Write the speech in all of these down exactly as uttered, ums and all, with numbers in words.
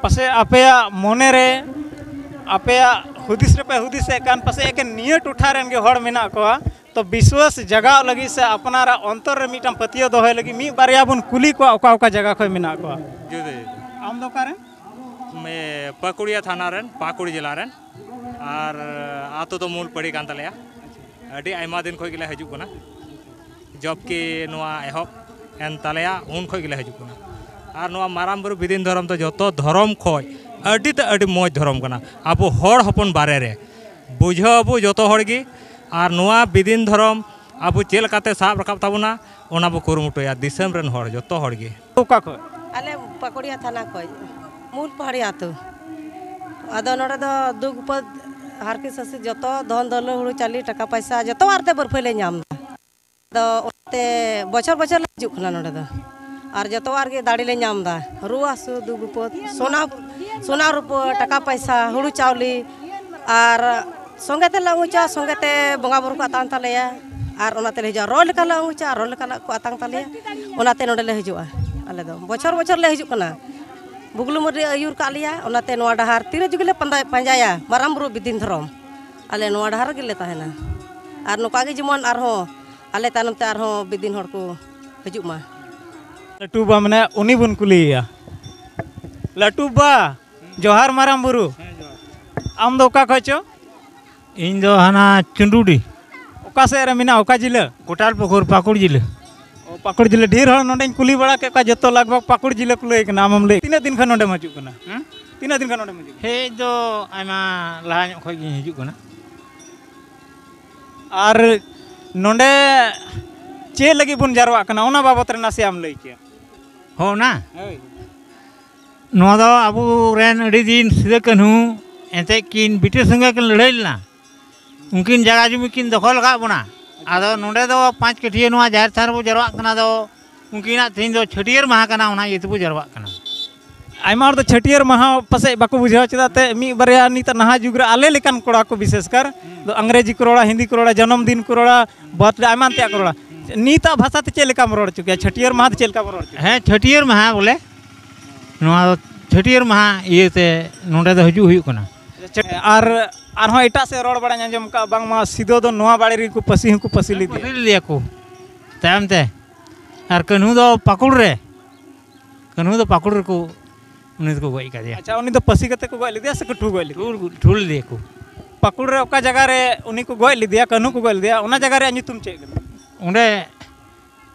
ᱯᱟᱥᱮᱡ ᱟᱯᱮᱭᱟᱜ ᱢᱚᱱᱮ ᱨᱮ, ᱟᱯᱮᱭᱟᱜ ᱦᱩᱫᱤᱥ ᱨᱮᱯᱮ ᱦᱩᱫᱤᱥᱮᱫ ᱠᱟᱱ, ᱯᱟᱥᱮᱡ ᱮᱠᱮᱱ ᱱᱤᱭᱟᱹ ᱴᱚᱴᱷᱟ ᱨᱮᱱ ᱜᱮ ᱦᱚᱲ ᱢᱮᱱᱟᱜ ᱠᱚᱣᱟ, ᱛᱚ ᱵᱤᱥᱣᱟᱥ ᱡᱟᱜᱟᱣ ᱞᱟᱹᱜᱤᱫ ᱥᱮ ᱟᱯᱱᱟᱨᱟᱜ ᱚᱱᱛᱚᱨ ᱨᱮ ᱢᱤᱫᱴᱟᱝ ᱯᱟᱹᱛᱭᱟᱹᱣ ᱫᱚᱦᱚᱭ ᱞᱟᱹᱜᱤᱫ ᱢᱤᱫ ᱵᱟᱨᱭᱟ ᱵᱚᱱ ᱠᱩᱞᱤ ᱠᱚᱣᱟ, ᱚᱠᱟ ᱚᱠᱟ ᱡᱟᱭᱜᱟ ᱠᱷᱚᱱ ᱢᱮᱱᱟᱜ ᱠᱚᱣᱟ᱾ ᱡᱩᱫᱤ ᱟᱢ ᱫᱚ ᱚᱠᱟᱨᱮᱱ? ᱢᱮ-, ᱯᱟᱹᱠᱩᱲᱤᱭᱟ ᱛᱷᱟᱱᱟ ᱨᱮᱱ, ᱯᱟᱹᱠᱩᱲ ᱡᱮᱞᱟ ᱨᱮᱱ, ᱟᱨ ᱟᱛᱳ ᱫᱚ ᱢᱩᱞ ᱯᱟᱹᱲᱤ ᱠᱟᱱ ᱛᱟᱞᱮᱭᱟ᱾ ᱟᱹᱰᱤ ᱟᱭᱢᱟ ᱫᱤᱱ ᱠᱷᱚᱱ ᱜᱮᱞᱮ ᱦᱤᱡᱩᱜ ᱠᱟᱱᱟ, ᱡᱚᱵᱠᱤ ᱱᱚᱣᱟ ᱮᱦᱚᱵ ᱮᱱ ᱛᱟᱞᱮᱭᱟ, ᱩᱱ ᱠᱷᱚᱱ ᱜᱮᱞᱮ ᱦᱤᱡᱩᱜ ᱠᱟᱱᱟ᱾ ᱟᱨ ᱱᱚᱣᱟ ᱢᱟᱨᱟᱝ ᱵᱩᱨᱩ ᱵᱤᱫᱤᱱ ᱫᱷᱚᱨᱚᱢ ᱫᱚ ᱡᱚᱛᱚ ᱫᱷᱚᱨᱚᱢ ᱠᱷᱚᱱ ᱟᱹᱰᱤ ᱛᱮ ᱟᱹᱰᱤ ᱢᱚᱡᱽ ᱫᱷᱚᱨᱚᱢ ᱠᱟᱱᱟ᱾ ᱟᱵᱚ ᱦᱚᱲ ᱦᱚᱯᱚᱱ ᱵᱟᱨᱮ ᱨᱮ ᱵᱩᱡᱷᱟᱹᱣ ᱟᱵᱚ ᱡᱚᱛᱚ ᱦᱚᱲ ᱜᱮ, ᱟᱨ ᱱᱚᱣᱟ ᱵᱤᱫᱤᱱ ᱫᱷᱚᱨᱚᱢ ᱟᱵᱚ ᱪᱮᱫ ᱞᱮᱠᱟᱛᱮ ᱥᱟᱵ ᱨᱟᱠᱟᱵ ᱛᱟᱵᱚᱱᱟ, ᱚᱱᱟ ᱵᱚ ᱠᱩᱨᱩᱢᱩᱴᱩᱭᱟ, ᱫᱤᱥᱚᱢ ᱨᱮᱱ ᱦᱚᱲ, ᱡᱚᱛᱚ ᱦᱚᱲ ᱜᱮ᱾ ᱚᱠᱟ ᱠᱷᱚᱱ? ᱟᱞᱮ ᱯᱟᱠᱩᱲᱤᱭᱟ ᱛᱷᱟᱱᱟ ᱠᱷᱚᱱ, ᱢᱩᱞ ᱯᱟᱦᱟᱲᱤ ᱟᱹᱛᱩ᱾ ᱟᱫᱚ ᱱᱚᱰᱮ ᱫᱚ ᱫᱩᱠ ᱵᱤᱯᱚᱫ, ᱦᱟᱨᱠᱮᱛ ᱥᱟᱥᱮᱛ, ᱡᱚᱛᱚ ᱫᱷᱚᱱ ᱫᱚᱞᱚ, ᱦᱩᱲᱩ ᱪᱟᱣᱞᱮ, ᱴᱟᱠᱟ ᱯᱚᱭᱥᱟ, ᱡᱚᱛᱚᱣᱟᱜ ᱨᱮᱛᱮ ᱵᱟᱹᱨᱯᱷᱟᱹ ᱞᱮ ᱧᱟᱢ ᱮᱫᱟ᱾ ᱟᱫᱚ ᱚᱱᱟᱛᱮ ᱵᱚᱪᱷᱚᱨ ᱵᱚᱪᱷᱚᱨ ᱞᱮ ᱦᱤᱡᱩᱜ ᱠᱟᱱᱟ ᱱᱚᱰᱮ ᱫᱚ, ᱟᱨ ᱡᱚᱛᱚᱣᱟᱜ ᱨᱮᱜᱮ ᱫᱟᱲᱮ ᱞᱮ ᱧᱟᱢ ᱮᱫᱟ᱾ ᱨᱩᱣᱟᱹ ᱦᱟᱹᱥᱩ, ᱫᱩᱠ ᱵᱤᱯᱚᱫ, ᱥᱚᱱᱟ, ᱥᱚᱱᱟ ᱨᱩᱯᱟᱹ, ᱴᱟᱠᱟ ᱯᱚᱭᱥᱟ, ᱦᱩᱲᱩ ᱪᱟᱣᱞᱮ, ᱟᱨ ᱥᱚᱸᱜᱮ ᱛᱮᱞᱮ ᱟᱹᱜᱩᱪᱟ, ᱥᱚᱸᱜᱮ ᱛᱮ ᱵᱚᱸᱜᱟ ᱵᱩᱨᱩ ᱠᱚ ᱟᱛᱟᱝ ᱛᱟᱞᱮᱭᱟ, ᱟᱨ ᱚᱱᱟ ᱛᱮᱞᱮ ᱦᱤᱡᱩᱜᱼᱟ᱾ ᱨᱚ ᱞᱮᱠᱟ ᱞᱮ ᱟᱹᱜᱩᱪᱟ, ᱨᱚ ᱞᱮᱠᱟ ᱠᱚ ᱟᱛᱟᱝ ᱛᱟᱞᱮᱭᱟ, ᱚᱱᱟᱛᱮ ᱱᱚᱰᱮ ᱞᱮ ᱦᱤᱡᱩᱜᱼᱟ᱾ ᱟᱞᱮ ᱫᱚ ᱵᱚᱪᱷᱚᱨ ᱵᱚᱪᱷᱚᱨ ᱞᱮ ᱦᱤᱡᱩᱜ ᱠᱟᱱᱟ᱾ ᱵᱩᱜᱞᱩ ᱢᱟᱹᱨᱰᱤ ᱟᱹᱭᱩᱨ ᱠᱟᱜ ᱞᱮᱭᱟ, ᱚᱱᱟᱛᱮ ᱱᱚᱣᱟ ᱰᱟᱦᱟᱨ ᱛᱤᱱᱟᱹᱜ ᱡᱩᱜᱽ ᱞᱮ ᱯᱟᱸᱡᱟ-, ᱯᱟᱸᱡᱟᱭᱟ, ᱢᱟᱨᱟᱝ ᱵᱩᱨᱩ ᱵᱤᱫᱤᱱ ᱫᱷᱚᱨᱚᱢ, ᱟᱞᱮ ᱱᱚᱣᱟ ᱰᱟᱦᱟᱨ ᱨᱮᱜᱮ ᱞᱮ ᱛᱟᱦᱮᱱᱟ᱾ ᱟᱨ ᱱᱚᱝᱠᱟ ᱜᱮ ᱡᱮᱢᱚᱱ ᱟᱨᱦᱚᱸ ᱟᱞᱮ ᱛᱟᱭᱱᱚᱢ ᱛᱮ ᱟᱨᱦᱚᱸ ᱵᱤᱫᱤᱱ ᱦᱚᱲ ᱠᱚ ᱦᱤᱡᱩᱜ ᱢᱟ᱾ ᱞᱟᱹᱴᱩ ᱵᱟ ᱢᱮᱱᱟᱭᱟ, ᱩᱱᱤ ᱵᱚᱱ ᱠᱩᱞᱤᱭᱮᱭᱟ᱾ ᱞᱟᱹᱴᱩ ᱵᱟ, ᱡᱚᱦᱟᱨ ᱢᱟᱨᱟᱝ ᱵᱩᱨᱩ᱾ ᱟᱢ ᱫᱚ ᱚᱠᱟ ᱠᱷᱚᱡ ᱪᱚ? ᱤᱧ ᱫᱚ ᱦᱟᱱᱟ ᱪᱩᱱᱰᱩᱰᱤ᱾ ᱚᱠᱟ ᱥᱮᱫ ᱨᱮ ᱢᱮᱱᱟᱜᱼᱟ, ᱚᱠᱟ ᱡᱤᱞᱟᱹ? ᱜᱳᱴᱟᱞ ᱯᱩᱠᱩᱨ, ᱯᱟᱹᱠᱩᱲ ᱡᱤᱞᱟᱹ᱾ ᱚ, ᱯᱟᱹᱠᱩᱲ ᱡᱤᱞᱟᱹ᱾ ᱰᱷᱮᱨ ᱦᱚᱲ ᱱᱚᱰᱮᱧ ᱠᱩᱞᱤ ᱵᱟᱲᱟ ᱠᱮᱫ ᱠᱚᱣᱟ, ᱡᱚᱛᱚ ᱞᱟᱜᱽ ᱵᱷᱟᱜᱽ ᱯᱟᱹᱠᱩᱲ ᱡᱤᱞᱟᱹ ᱠᱚ ᱞᱟᱹᱭ ᱠᱟᱱᱟ᱾ ᱟᱢᱮᱢ ᱞᱟᱹᱭ, ᱛᱤᱱᱟᱹᱜ ᱫᱤᱱ ᱠᱷᱚᱱ ᱱᱚᱰᱮᱢ ᱦᱤᱡᱩᱜ ᱠᱟᱱᱟ? ᱦᱮᱸ? ᱛᱤᱱᱟᱹᱜ ᱫᱤᱱ ᱠᱷᱚᱱ ᱱᱚᱰᱮᱢ ᱦᱤᱡᱩᱜ ᱠᱟᱱᱟ? ᱦᱮᱡ ᱫᱚ ᱟᱭᱢᱟ ᱞᱟᱦᱟ ᱧᱚᱜ ᱠᱷᱚᱡ ᱜᱤᱧ ᱦᱤᱡᱩᱜ ᱠᱟᱱᱟ᱾ ᱟᱨ ᱱᱚᱰᱮ ᱪᱮᱫ ᱞᱟᱹᱜᱤᱫ ᱵᱚᱱ ᱡᱟᱨᱣᱟᱜ ᱠᱟᱱᱟ, ᱚᱱᱟ ᱵᱟᱵᱚᱛ ᱨᱮ ᱱᱟᱥᱮᱭᱟᱜ ᱮᱢ ᱞᱟᱹᱭ ᱠᱮᱭᱟ? ᱦᱚᱸ, ᱚᱱᱟ? ᱦᱳᱭ᱾ ᱱᱚᱣᱟ ᱫᱚ ᱟᱵᱚ ᱨᱮᱱ ᱟᱹᱰᱤ ᱫᱤᱱ ᱥᱤᱫᱩ ᱠᱟᱹᱱᱦᱩ ᱮᱱᱛᱮᱫ ᱠᱤᱱ ᱵᱨᱤᱴᱤᱥ ᱥᱚᱸᱜᱮ ᱠᱤᱱ ᱞᱟᱹᱲᱦᱟᱹᱭ ᱞᱮᱱᱟ, ᱩᱱᱠᱤᱱ ᱡᱟᱭᱜᱟ ᱡᱩᱢᱤ ᱠᱤᱱ ᱫᱚᱠᱷᱚᱞ ᱟᱠᱟᱫ ᱵᱚᱱᱟ᱾ ᱟᱫᱚ ᱱᱚᱰᱮ ᱫᱚ ᱯᱟᱸᱪ ᱠᱟᱹᱴᱷᱭᱟᱹ ᱱᱚᱣᱟ ᱡᱟᱦᱮᱨ ᱛᱷᱟᱱ ᱨᱮᱵᱚ ᱡᱟᱨᱣᱟᱜ ᱠᱟᱱᱟ, ᱫᱚ ᱩᱱᱠᱤᱱᱟᱜ ᱛᱮᱦᱮᱧ ᱫᱚ ᱪᱷᱟᱹᱴᱭᱟᱹᱨ ᱢᱟᱦᱟ ᱠᱟᱱᱟ, ᱚᱱᱟ ᱤᱭᱟᱹ ᱛᱮᱵᱚ ᱡᱟᱨᱣᱟᱜ ᱠᱟᱱᱟ᱾ ᱟᱭᱢᱟ ᱦᱚᱲ ᱫᱚ ᱪᱷᱟᱹᱴᱭᱟᱹᱨ ᱢᱟᱦᱟ ᱯᱟᱥᱮᱡ ᱵᱟᱠᱚ ᱵᱩᱡᱷᱟᱹᱣᱟ, ᱪᱮᱫᱟᱜ ᱛᱮ ᱢᱤᱫ ᱵᱟᱨᱭᱟ ᱱᱤᱛᱟᱜ ᱱᱟᱦᱟᱜ ᱡᱩᱜᱽ ᱨᱮ ᱟᱞᱮ ᱞᱮᱠᱟᱱ ᱠᱚᱲᱟ ᱠᱚ ᱵᱤᱥᱮᱥ ᱠᱟᱨ ᱫᱚ ᱟᱝᱨᱮᱡᱤ ᱠᱚ ᱨᱚᱲᱟ, ᱦᱤᱱᱫᱤ ᱠᱚ ᱨᱚᱲᱟ, ᱡᱚᱱᱚᱢ ᱫᱤᱱ ᱠᱚ ᱨᱚᱲᱟ, ᱵᱟᱨᱛᱷᱰᱮ, ᱮᱢᱟᱱ ᱛᱮᱭᱟᱜ ᱠᱚ ᱨᱚᱲᱟ᱾ ᱱᱤᱛᱟᱜ ᱵᱷᱟᱥᱟ ᱛᱮ ᱪᱮᱫ ᱞᱮᱠᱟᱢ ᱨᱚᱲ ᱦᱚᱪᱚ ᱠᱮᱭᱟ? ᱪᱷᱟᱹᱴᱭᱟᱹᱨ ᱢᱟᱦᱟ ᱫᱚ ᱪᱮᱫ ᱞᱮᱠᱟᱢ ᱨᱚᱲ ᱦᱚᱪᱚ ᱠᱮᱭᱟ? ᱦᱮᱸ, ᱪᱷᱟᱹᱴᱭᱟᱹᱨ ᱢᱟᱦᱟ ᱵᱚᱞᱮ, ᱱᱚᱣᱟ ᱫᱚ ᱪᱷᱟᱹᱴᱭᱟᱹᱨ ᱢᱟᱦᱟ ᱤᱭᱟᱹᱛᱮ ᱱᱚᱰᱮ ᱫᱚ ᱦᱤᱡᱩᱜ ᱦᱩᱭᱩᱜ ᱠᱟᱱᱟ᱾ ᱟᱨ ᱟᱨᱦᱚᱸ ᱮᱴᱟᱜ ᱥᱮᱫ ᱨᱚᱲ ᱵᱟᱲᱟᱧ ᱟᱸᱡᱚᱢ ᱠᱟᱜᱼᱟ, ᱵᱟᱝᱢᱟ ᱥᱤᱫᱚ ᱫᱚ ᱱᱚᱣᱟ ᱵᱟᱲᱮ ᱨᱮᱜᱮ ᱠᱚ ᱯᱟᱹᱥᱤ ᱦᱚᱸᱠᱚ ᱯᱟᱹᱥᱤ ᱞᱮᱫᱮᱭᱟ᱾ ᱯᱟᱹᱥᱤ ᱞᱮᱫᱮᱭᱟ ᱠᱚ ᱛᱟᱭᱚᱢ ᱛᱮ᱾ ᱟᱨ ᱠᱟᱹᱱᱦᱩ ᱫᱚ ᱯᱟᱹᱠᱩᱲ ᱨᱮ, ᱠᱟᱹᱱᱦᱩ ᱫᱚ ᱯᱟᱹᱠᱩᱲ ᱨᱮᱠᱚ, ᱩᱱᱤ ᱫᱚᱠᱚ ᱜᱚᱡ ᱠᱟᱫᱮᱭᱟ᱾ ᱟᱪᱪᱷᱟ, ᱩᱱᱤ ᱫᱚ ᱯᱟᱹᱥᱤ ᱠᱟᱛᱮ ᱠᱚ ᱜᱚᱡ ᱞᱮᱫᱮᱭᱟ ᱥᱮ ᱠᱚ ᱴᱷᱩ ᱜᱚᱡ ᱞᱮᱫᱮᱭᱟ? ᱴᱷᱩ, ᱴᱷᱩ ᱞᱮᱫᱮᱭᱟ ᱠᱚ᱾ ᱯᱟᱹᱠᱩᱲ ᱨᱮ ᱚᱠᱟ ᱡᱟᱭᱜᱟ ᱨᱮ ᱩᱱᱤ ᱠᱚ ᱜᱚᱡ ᱞᱮᱫᱮᱭᱟ, ᱠᱟᱹᱱᱦᱩ ᱠᱚ ᱜᱚᱡ ᱞᱮᱫᱮᱭᱟ, ᱚᱱᱟ ᱡᱟᱭᱜᱟ ᱨᱮᱭᱟᱜ ᱧᱩᱛᱩᱢ ᱪᱮᱫ ᱠᱟᱱᱟ? ᱚᱸᱰᱮ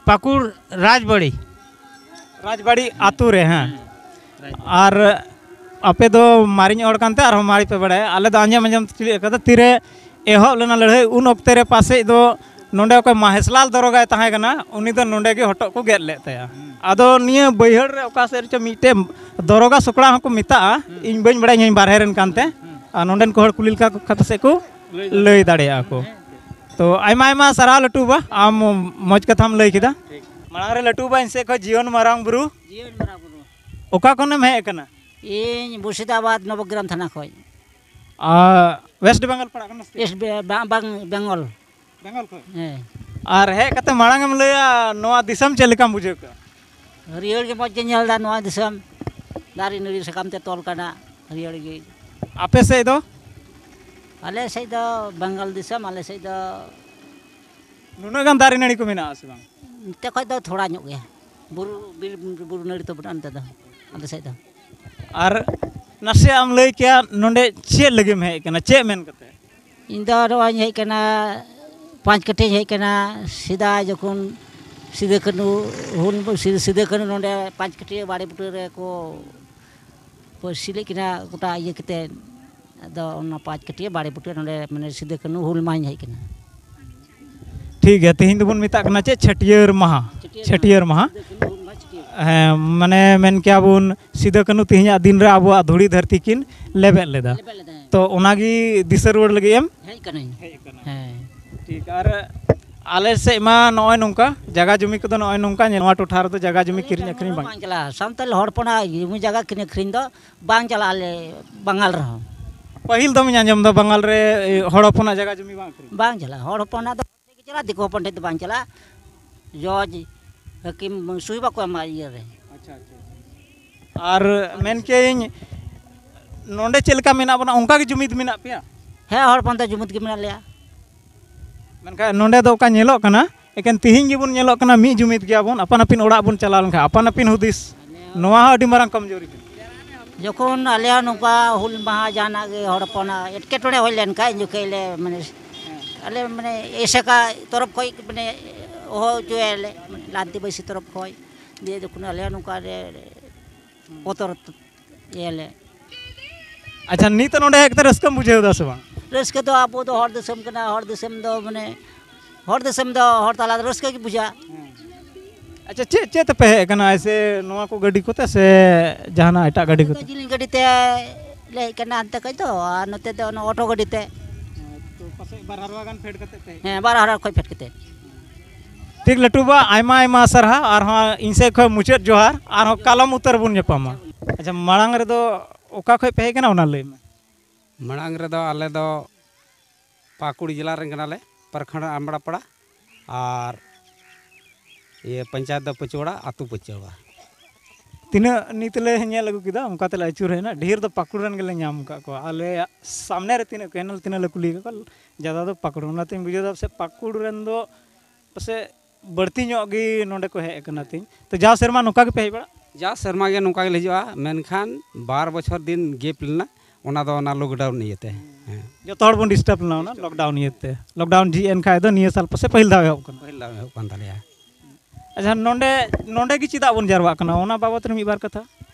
ᱯᱟᱹᱠᱩᱲ ᱨᱟᱡᱽᱵᱟᱲᱤ᱾ ᱨᱟᱡᱽᱵᱟᱲᱤ ᱟᱛᱳ ᱨᱮ, ᱦᱮᱸ᱾ ᱟᱨ ᱟᱯᱮ ᱫᱚ ᱢᱟᱨᱮ ᱧᱚᱜ ᱦᱚᱲ ᱠᱟᱱᱛᱮ ᱟᱨᱦᱚᱸ ᱢᱟᱨᱮ ᱯᱮ ᱵᱟᱲᱟᱭᱟ, ᱟᱞᱮ ᱫᱚ ᱟᱸᱡᱚᱢ ᱟᱸᱡᱚᱢ ᱛᱮ ᱪᱮᱫ ᱠᱟᱫᱟ, ᱛᱤᱨᱮ ᱮᱦᱚᱵ ᱞᱮᱱᱟ ᱞᱟᱹᱲᱦᱟᱹᱭ, ᱩᱱ ᱚᱠᱛᱮ ᱨᱮ ᱯᱟᱥᱮᱡ ᱫᱚ ᱱᱚᱰᱮ ᱚᱠᱚᱭ ᱢᱟᱦᱮᱥᱞᱟᱞ ᱫᱚᱨᱚᱜᱟᱭ ᱛᱟᱦᱮᱸ ᱠᱟᱱᱟ, ᱩᱱᱤ ᱫᱚ ᱱᱚᱰᱮ ᱜᱮ ᱦᱚᱴᱚᱜ ᱠᱚ ᱜᱮᱫ ᱞᱮᱫ ᱛᱟᱭᱟ᱾ ᱟᱫᱚ ᱱᱤᱭᱟᱹ ᱵᱟᱹᱭᱦᱟᱹᱲ ᱨᱮ ᱚᱠᱟ ᱥᱮᱫ ᱨᱮᱪᱚ ᱢᱤᱫᱴᱮᱱ ᱫᱚᱨᱚᱜᱟ ᱥᱚᱠᱲᱟ ᱦᱚᱸᱠᱚ ᱢᱮᱛᱟᱜᱼᱟ, ᱤᱧ ᱵᱟᱹᱧ ᱵᱟᱲᱟᱭᱟ, ᱤᱧ ᱵᱟᱨᱦᱮ ᱨᱮᱱ ᱠᱟᱱᱛᱮ᱾ ᱟᱨ ᱱᱚᱰᱮᱱ ᱠᱚ ᱦᱚᱲ ᱠᱩᱞᱤ ᱞᱮᱠᱟ ᱠᱚ ᱠᱷᱟᱱ ᱯᱟᱥᱮᱡ ᱠᱚ ᱞᱟᱹᱭ ᱫᱟᱲᱮᱭᱟᱜᱼᱟ ᱠᱚ᱾ ᱛᱚ ᱟᱭᱢᱟ ᱟᱭᱢᱟ ᱥᱟᱨᱦᱟᱣ ᱞᱟᱹᱴᱩ ᱵᱟ, ᱟᱢ ᱢᱚᱡᱽ ᱠᱟᱛᱷᱟᱢ ᱞᱟᱹᱭ ᱠᱮᱫᱟ᱾ ᱢᱟᱲᱟᱝ ᱨᱮ ᱞᱟᱹᱴᱩ ᱵᱟ, ᱤᱧ ᱥᱮᱫ ᱠᱷᱚᱱ ᱡᱤᱭᱚᱱ ᱢᱟᱨᱟᱝ ᱵᱩᱨᱩ᱾ ᱡᱤᱭᱚᱱ ᱢᱟᱨᱟᱝ ᱵᱩᱨᱩ᱾ ᱚᱠᱟ ᱠᱷᱚᱱᱮᱢ ᱦᱮᱡ ᱟᱠᱟᱱᱟ? ᱤᱧ ᱢᱩᱨᱥᱤᱫᱟᱵᱟᱫᱽ ᱱᱚᱵᱚᱜᱨᱟᱢ ᱛᱷᱟᱱᱟ ᱠᱷᱚᱱ᱾ ᱟᱨ ᱳᱭᱮᱥᱴ ᱵᱮᱝᱜᱚᱞ ᱯᱟᱲᱟᱜ ᱠᱟᱱᱟ ᱥᱮ? ᱳᱭᱮᱥᱴ ᱵᱮ-, ᱵᱟᱝ, ᱵᱟᱝ, ᱵᱮᱝᱜᱚᱞ᱾ ᱵᱮᱝᱜᱚᱞ ᱠᱷᱚᱱ? ᱦᱮᱸ᱾ ᱟᱨ ᱦᱮᱡ ᱠᱟᱛᱮ ᱢᱟᱲᱟᱝ ᱮᱢ ᱞᱟᱹᱭᱟ, ᱱᱚᱣᱟ ᱫᱤᱥᱚᱢ ᱪᱮᱫ ᱞᱮᱠᱟᱢ ᱵᱩᱡᱷᱟᱹᱣ ᱠᱮᱫᱟ? ᱦᱟᱹᱨᱭᱟᱹᱲ ᱜᱮ ᱢᱚᱡᱽ ᱜᱮ ᱧᱮᱞ ᱮᱫᱟ ᱱᱚᱣᱟ ᱫᱤᱥᱚᱢ, ᱫᱟᱨᱮ ᱱᱟᱹᱲᱤ ᱥᱟᱠᱟᱢ ᱛᱮ ᱛᱚᱞ ᱠᱟᱱᱟ, ᱦᱟᱹᱨᱭᱟᱹᱲ ᱜᱮ᱾ ᱟᱯᱮ ᱥᱮᱫ ᱫᱚ? ᱟᱞᱮ ᱥᱮᱫ ᱫᱚ ᱵᱮᱝᱜᱚᱞ ᱫᱤᱥᱚᱢ, ᱟᱞᱮ ᱥᱮᱫ ᱫᱚ ᱱᱩᱱᱟᱹᱜ ᱜᱟᱱ ᱫᱟᱨᱮ ᱱᱟᱹᱲᱤ ᱠᱚ ᱢᱮᱱᱟᱜᱼᱟ ᱥᱮ ᱵᱟᱝ? ᱱᱚᱛᱮ ᱠᱷᱚᱡ ᱫᱚ ᱛᱷᱚᱲᱟ ᱧᱚᱜ ᱜᱮᱭᱟ, ᱵᱩᱨᱩ, ᱵᱤᱨ, ᱵᱩᱨᱩ ᱱᱟᱹᱲᱤ ᱫᱚ ᱵᱟᱹᱱᱩᱜᱼᱟ ᱱᱚᱛᱮ ᱫᱚ, ᱟᱞᱮ ᱥᱮᱫ ᱫᱚ᱾ ᱟᱨ ᱱᱟᱥᱮᱭᱟᱜ ᱮᱢ ᱞᱟᱹᱭ ᱠᱮᱭᱟ, ᱱᱚᱰᱮ ᱪᱮᱫ ᱞᱟᱹᱜᱤᱫ ᱮᱢ ᱦᱮᱡ ᱟᱠᱟᱱᱟ, ᱪᱮᱫ ᱢᱮᱱ ᱠᱟᱛᱮ? ᱤᱧ ᱫᱚ ᱱᱚᱜᱼᱚᱭ ᱤᱧ ᱦᱮᱡ ᱠᱟᱱᱟ, ᱯᱟᱸᱪ ᱠᱟᱹᱴᱷᱤᱧ ᱦᱮᱡ ᱠᱟᱱᱟ᱾ ᱥᱮᱫᱟᱭ ᱡᱚᱠᱷᱚᱱ ᱥᱤᱫᱩ ᱠᱟᱹᱱᱦᱩ ᱦᱩᱞ, ᱥᱤᱫᱩ, ᱥᱤᱫᱩ ᱠᱟᱹᱱᱦᱩ ᱱᱚᱰᱮ ᱯᱟᱸᱪ ᱠᱟᱹᱴᱷᱤ ᱵᱟᱲᱮ ᱵᱩᱴᱟᱹ ᱨᱮᱠᱚ ᱯᱟᱹᱨᱥᱤ ᱞᱮᱫ ᱠᱤᱱᱟ ᱜᱚᱴᱟ ᱤᱭᱟᱹ ᱠᱟᱛᱮ, ᱟᱫᱚ ᱚᱱᱟ ᱯᱟᱸᱪ ᱠᱟᱹᱴᱷᱤ ᱵᱟᱲᱮ ᱵᱩᱴᱟᱹ ᱱᱚᱰᱮ ᱢᱟᱱᱮ ᱥᱤᱫᱩ ᱠᱟᱹᱱᱦᱩ ᱦᱩᱞ ᱢᱟᱦᱟᱧ ᱦᱮᱡ ᱠᱟᱱᱟ᱾ ᱴᱷᱤᱠ ᱜᱮᱭᱟ, ᱛᱮᱦᱮᱧ ᱫᱚᱵᱚᱱ ᱢᱮᱛᱟᱜ ᱠᱟᱱᱟ ᱪᱮᱫ? ᱪᱷᱟᱹᱴᱭᱟᱹᱨ ᱢᱟᱦᱟ᱾ ᱪᱷᱟᱹᱴᱭᱟᱹᱨ ᱪᱷᱟᱹᱴᱭᱟᱹᱨ ᱢᱟᱦᱟ᱾ ᱢᱟᱦᱟ᱾ ᱥᱤᱫᱩ ᱠᱟᱹᱱᱦᱩ ᱦᱩᱞ ᱢᱟᱦᱟ ᱪᱷᱟᱹᱴᱭᱟᱹᱨ᱾ ᱦᱮᱸ, ᱢᱟᱱᱮ ᱢᱮᱱ ᱠᱮᱭᱟ ᱵᱚᱱ ᱥᱤᱫᱩ ᱠᱟᱹᱱᱦᱩ ᱛᱮᱦᱮᱧᱟᱜ ᱫᱤᱱ ᱨᱮ ᱟᱵᱚᱣᱟᱜ ᱫᱷᱩᱲᱤ ᱫᱷᱟᱹᱨᱛᱤ ᱠᱤᱱ ᱞᱮᱵᱮᱫ ᱞᱮᱫᱟ᱾ ᱞᱮᱵᱮᱫ ᱞᱮᱫᱟ, ᱦᱮᱸ᱾ ᱛᱚ ᱚᱱᱟᱜᱮ ᱫᱤᱥᱟᱹ ᱨᱩᱣᱟᱹᱲ ᱞᱟᱹᱜᱤᱫ ᱮᱢ ᱦᱮᱡ ᱠᱟᱹᱱᱟᱹᱧ᱾ ᱦᱮᱡ ᱠᱟᱱᱟ᱾ ᱦᱮᱸ᱾ ᱴᱷᱤᱠ, ᱟᱨ ᱟᱞᱮ ᱥᱮᱫ ᱢᱟ ᱱᱚᱜᱼᱚᱭ ᱱᱚᱝᱠᱟ ᱡᱟᱭᱜᱟ ᱡᱩᱢᱤ ᱠᱚᱫᱚ ᱱᱚᱜᱼᱚᱭ ᱱᱚᱝᱠᱟ ᱧᱮᱞ, ᱱᱚᱣᱟ ᱴᱚᱴᱷᱟ ᱨᱮᱫᱚ ᱡᱟᱭᱜᱟ ᱡᱩᱢᱤ ᱠᱤᱨᱤᱧ ᱟᱹᱠᱷᱨᱤᱧ ᱵᱟᱝ᱾ ᱵᱟᱝ ᱪᱟᱞᱟᱜᱼᱟ, ᱥᱟᱱᱛᱟᱲ ᱦᱚᱲ ᱦᱚᱯᱚᱱᱟᱜ ᱡᱩᱢᱤ ᱡᱟᱭᱜᱟ ᱠᱤᱨᱤᱧ ᱟᱹᱠᱷᱨᱤᱧ ᱫᱚ ᱵᱟᱝ ᱪᱟᱞᱟᱜᱼᱟ ᱟᱞᱮ ᱵᱟᱝᱜᱟᱞ ᱨᱮᱦᱚᱸ᱾ ᱯᱟᱹᱦᱤᱞ ᱫᱚᱢ ᱟᱸᱡᱚᱢ ᱫᱟ ᱵᱟᱝᱜᱟᱞ ᱨᱮ, ᱮ, ᱦᱚᱲ ᱦᱚᱯᱚᱱᱟᱜ ᱡᱟᱭᱜᱟ ᱡᱩᱢᱤ ᱵᱟᱝ ᱟᱹᱠᱷᱨᱤᱧ? ᱵᱟᱝ ᱪᱟᱞᱟᱜᱼᱟ, ᱦᱚᱲ ᱦᱚᱯᱚᱱᱟᱜ ᱫᱚ ᱪᱟᱞᱟᱜᱼᱟ, ᱫᱤᱠᱩ ᱦᱚᱯᱚᱱ ᱴᱷᱮᱱ ᱫᱚ ᱵᱟᱝ ᱪᱟᱞᱟᱜᱼᱟ᱾ ᱡᱚᱡᱽ ᱦᱟᱹᱠᱤᱢ ᱥᱩᱭ ᱵᱟᱠᱚ ᱮᱢᱟ ᱤᱭᱟᱹ ᱨᱮ᱾ ᱟᱪᱪᱷᱟ, ᱟᱪᱪᱷᱟ, ᱟᱪᱪᱷᱟ᱾ ᱟᱨ ᱢᱮᱱ ᱠᱮᱭᱟᱹᱧ, ᱱᱚᱰᱮ ᱪᱮᱫ ᱞᱮᱠᱟ ᱢᱮᱱᱟᱜ ᱵᱚᱱᱟ, ᱚᱱᱠᱟ ᱜᱮ ᱡᱩᱢᱤᱫ ᱢᱮᱱᱟᱜ ᱯᱮᱭᱟ? ᱦᱮᱸ, ᱦᱚᱲ ᱦᱚᱯᱚᱱ ᱫᱚ ᱡᱩᱢᱤᱫ ᱜᱮ ᱢᱮᱱᱟᱜ ᱞᱮᱭᱟ᱾ ᱢᱮᱱᱠᱷᱟᱱ ᱱᱚᱰᱮ ᱫᱚ ᱚᱠᱟ ᱧᱮᱞᱚᱜ ᱠᱟᱱᱟ, ᱮᱠᱮᱱ ᱛᱤᱦᱤᱧ ᱜᱮᱵᱚᱱ ᱧᱮᱞᱚᱜ ᱠᱟᱱᱟ, ᱢᱤᱫ ᱡᱩᱢᱤᱫ ᱜᱮᱭᱟᱵᱚᱱ, ᱟᱯᱟᱱ ᱟᱯᱤᱱ ᱚᱲᱟᱜ ᱵᱚᱱ ᱪᱟᱞᱟᱣ ᱞᱮᱱᱠᱷᱟᱱ ᱟᱯᱟᱱ ᱟᱯᱤᱱ ᱦᱩᱫᱤᱥ, ᱱᱚᱣᱟ ᱦᱚᱸ ᱟᱹᱰᱤ ᱢᱟᱨᱟᱝ ᱠᱚᱢᱡᱳᱨᱤ ᱠᱟᱱᱟ᱾ ᱡᱚᱠᱷᱚᱱ ᱟᱞᱮᱭᱟᱜ ᱱᱚᱝᱠᱟ ᱦᱩᱞ ᱢᱟᱦᱟ ᱡᱟᱦᱟᱱᱟᱜ ᱜᱮ ᱦᱚᱲ ᱦᱚᱯᱚᱱᱟᱜ ᱮᱴᱠᱮᱴᱚᱬᱮ ᱦᱩᱭ ᱞᱮᱱᱠᱷᱟᱱ ᱩᱱ ᱡᱚᱠᱷᱮᱡ ᱞᱮ ᱢᱟᱱᱮ ᱟᱞᱮ ᱢᱟᱱᱮ ᱮᱥᱮᱠᱟ ᱛᱚᱨᱚᱯ ᱠᱷᱚᱱ ᱢᱟᱱᱮ ᱦᱚᱦᱚ ᱦᱚᱪᱚᱭᱟᱞᱮ, ᱞᱟᱱᱛᱤ ᱵᱟᱹᱭᱥᱤ ᱛᱚᱨᱚᱯ ᱠᱷᱚᱱ᱾ ᱫᱤᱭᱮ ᱡᱚᱠᱷᱚᱱ ᱟᱞᱮᱭᱟᱜ ᱱᱚᱝᱠᱟ ᱨᱮ ᱵᱚᱛᱚᱨ ᱤᱭᱟᱹᱞᱮ᱾ ᱟᱪᱪᱷᱟ, ᱱᱤᱛ ᱱᱚᱰᱮ ᱦᱮᱡ ᱠᱟᱛᱮ ᱨᱟᱹᱥᱠᱟᱹᱢ ᱵᱩᱡᱷᱟᱹᱣ ᱮᱫᱟ ᱥᱮ ᱵᱟᱝ? ᱨᱟᱹᱥᱠᱟᱹ ᱫᱚ ᱟᱵᱚ ᱫᱚ ᱦᱚᱲ ᱫᱤᱥᱚᱢ ᱠᱟᱱᱟ, ᱦᱚᱲ ᱫᱤᱥᱚᱢ ᱫᱚ ᱢᱟᱱᱮ ᱦᱚᱲ ᱫᱤᱥᱚᱢ ᱫᱚ ᱦᱚᱲ ᱛᱟᱞᱟ ᱨᱮ ᱨᱟᱹᱥᱠᱟᱹ ᱜᱮ ᱵᱩᱡᱷᱟᱹᱜᱼᱟ᱾ ᱟᱪᱪᱷᱟ, ᱪᱮᱫ ᱪᱮᱫ ᱛᱮᱯᱮ ᱦᱮᱡ ᱟᱠᱟᱱᱟ? ᱮᱥᱮ ᱱᱚᱣᱟ ᱠᱚ ᱜᱟᱹᱰᱤ ᱠᱚᱛᱮ ᱥᱮ ᱡᱟᱦᱟᱱᱟᱜ ᱮᱴᱟᱜ ᱜᱟᱹᱰᱤ ᱟᱞᱮ ᱫᱚ ᱠᱚᱛᱮ? ᱡᱤᱞᱤᱧ ᱜᱟᱹᱰᱤ ᱛᱮ ᱞᱮ ᱦᱮᱡ ᱠᱟᱱᱟ ᱦᱟᱱᱛᱮ ᱠᱷᱚᱡ ᱫᱚ, ᱟᱨ ᱱᱚᱛᱮ ᱫᱚ ᱚᱱᱟ ᱚᱴᱳ ᱜᱟᱹᱰᱤ ᱛᱮ᱾ ᱛᱚ ᱯᱟᱥᱮᱡ ᱵᱟᱨ ᱦᱟᱨᱣᱟ ᱜᱟᱱ ᱯᱷᱮᱰ ᱠᱟᱛᱮ ᱯᱮ ᱦᱮᱡ ᱦᱮᱸ, ᱵᱟᱨ ᱦᱟᱨᱣᱟ ᱠᱷᱚᱡ ᱯᱷᱮᱰ ᱠᱟᱛᱮ᱾ ᱴᱷᱤᱠ ᱞᱟᱹᱴᱩ ᱵᱟ, ᱟᱭᱢᱟ ᱟᱭᱢᱟ ᱥᱟᱨᱦᱟᱣ᱾ ᱟᱨᱦᱚᱸ ᱤᱧ ᱥᱮᱫ ᱠᱷᱚᱱ ᱢᱩᱪᱟᱹᱫ ᱡᱚᱦᱟᱨ, ᱟᱨᱦᱚᱸ ᱠᱟᱞᱚᱢ ᱩᱛᱟᱹᱨ ᱵᱚᱱ ᱧᱟᱯᱟᱢᱟ᱾ ᱟᱪᱪᱷᱟ, ᱢᱟᱲᱟᱝ ᱨᱮᱫᱚ ᱚᱠᱟ ᱠᱷᱚᱡ ᱯᱮ ᱦᱮᱡ ᱠᱟᱱᱟ, ᱚᱱᱟ ᱞᱟᱹᱭ ᱢᱮ᱾ ᱢᱟᱲᱟᱝ ᱨᱮᱫᱚ ᱟᱞᱮ ᱫᱚ ᱯᱟᱹᱠᱩᱲ ᱡᱮᱞᱟ ᱨᱮᱱ ᱠᱟᱱᱟᱞᱮ, ᱯᱨᱚᱠᱷᱚᱸᱰ ᱟᱢᱲᱟᱯᱟᱲᱟ, ᱟᱨ ᱤᱭᱟᱹ ᱯᱚᱧᱪᱟᱭᱮᱛ ᱫᱚ ᱯᱟᱹᱪᱩᱣᱟᱲᱟ, ᱟᱹᱛᱩ ᱯᱟᱹᱪᱩᱣᱟᱲᱟ᱾ ᱛᱤᱱᱟᱹᱜ ᱱᱤᱛ ᱞᱮ ᱧᱮᱞ ᱟᱹᱜᱩ ᱠᱮᱫᱟ, ᱚᱱᱠᱟ ᱛᱮᱞᱮ ᱟᱹᱪᱩᱨ ᱦᱮᱡ ᱮᱱᱟ᱾ ᱰᱷᱮᱨ ᱫᱚ ᱯᱟᱹᱠᱩᱲ ᱨᱮᱱ ᱜᱮᱞᱮ ᱧᱟᱢ ᱟᱠᱟᱫ ᱠᱚᱣᱟ᱾ ᱟᱞᱮᱭᱟᱜ ᱥᱟᱢᱱᱮ ᱨᱮ ᱛᱤᱱᱟᱹᱜ ᱠᱮᱱᱮᱞ, ᱛᱤᱱᱟᱹᱜ ᱞᱮ ᱠᱩᱞᱤ ᱟᱠᱟᱫ ᱠᱚᱣᱟ, ᱡᱟᱫᱟ ᱫᱚ ᱯᱟᱹᱠᱩᱲ᱾ ᱚᱱᱟᱛᱤᱧ ᱵᱩᱡᱷᱟᱹᱣ ᱮᱫᱟ, ᱯᱟᱥᱮᱡ ᱯᱟᱹᱠᱩᱲ ᱨᱮᱱ ᱫᱚ ᱯᱟᱥᱮᱡ ᱵᱟᱹᱲᱛᱤ ᱧᱚᱜ ᱜᱮ ᱱᱚᱰᱮ ᱠᱚ ᱦᱮᱡ ᱟᱠᱟᱱᱟ ᱛᱤᱧ᱾ ᱛᱚ, ᱡᱟᱣ ᱥᱮᱨᱢᱟ ᱱᱚᱝᱠᱟ ᱜᱮᱯᱮ ᱦᱮᱡ ᱵᱟᱲᱟᱜ? ᱡᱟᱣ ᱥᱮᱨᱢᱟ ᱜᱮ ᱱᱚᱝᱠᱟ ᱜᱮᱞᱮ ᱦᱤᱡᱩᱜᱼᱟ, ᱢᱮᱱᱠᱷᱟᱱ ᱵᱟᱨ ᱵᱚᱪᱷᱚᱨ ᱫᱤᱱ ᱜᱮᱯ ᱞᱮᱱᱟ, ᱚᱱᱟ ᱫᱚ ᱚᱱᱟ ᱞᱚᱠᱰᱟᱣᱩᱱ ᱤᱭᱟᱹᱛᱮ᱾ ᱦᱮᱸ᱾ ᱡᱚᱛᱚ ᱦᱚᱲ ᱵᱚᱱ ᱰᱤᱥᱴᱟᱵᱽ ᱞᱮᱱᱟ ᱚᱱᱟ ᱞᱚᱠᱰᱟᱣᱩᱱ ᱤᱭᱟᱹᱛᱮ᱾ ᱞᱚᱠᱰᱟᱣᱩᱱ ᱡᱷᱤᱡ ᱮᱱ ᱠᱷᱟᱡ ᱫᱚ ᱱᱤᱭᱟᱹ ᱥᱟᱞ ᱯᱟᱥᱮᱡ ᱯᱟᱹᱦᱤᱞ ᱫᱷᱟᱣ ᱮᱦᱚᱵ ᱠᱟᱱᱟ᱾ ᱯᱟᱹᱦᱤᱞ ᱫᱷᱟᱣ ᱮᱦᱚᱵ ᱠᱟᱱ ᱛᱟᱞᱮᱭᱟ᱾ ᱟᱪᱪᱷᱟ, ᱱᱚᱰᱮ, ᱱᱚᱰᱮ ᱜᱮ ᱪᱮᱫᱟᱜ ᱵᱚᱱ ᱡᱟᱨᱣᱟᱜ ᱠᱟᱱᱟ, ᱚᱱᱟ ᱵᱟᱵᱚᱛ ᱨᱮ ᱢᱤᱫ ᱵᱟᱨ ᱠᱟᱛᱷᱟ?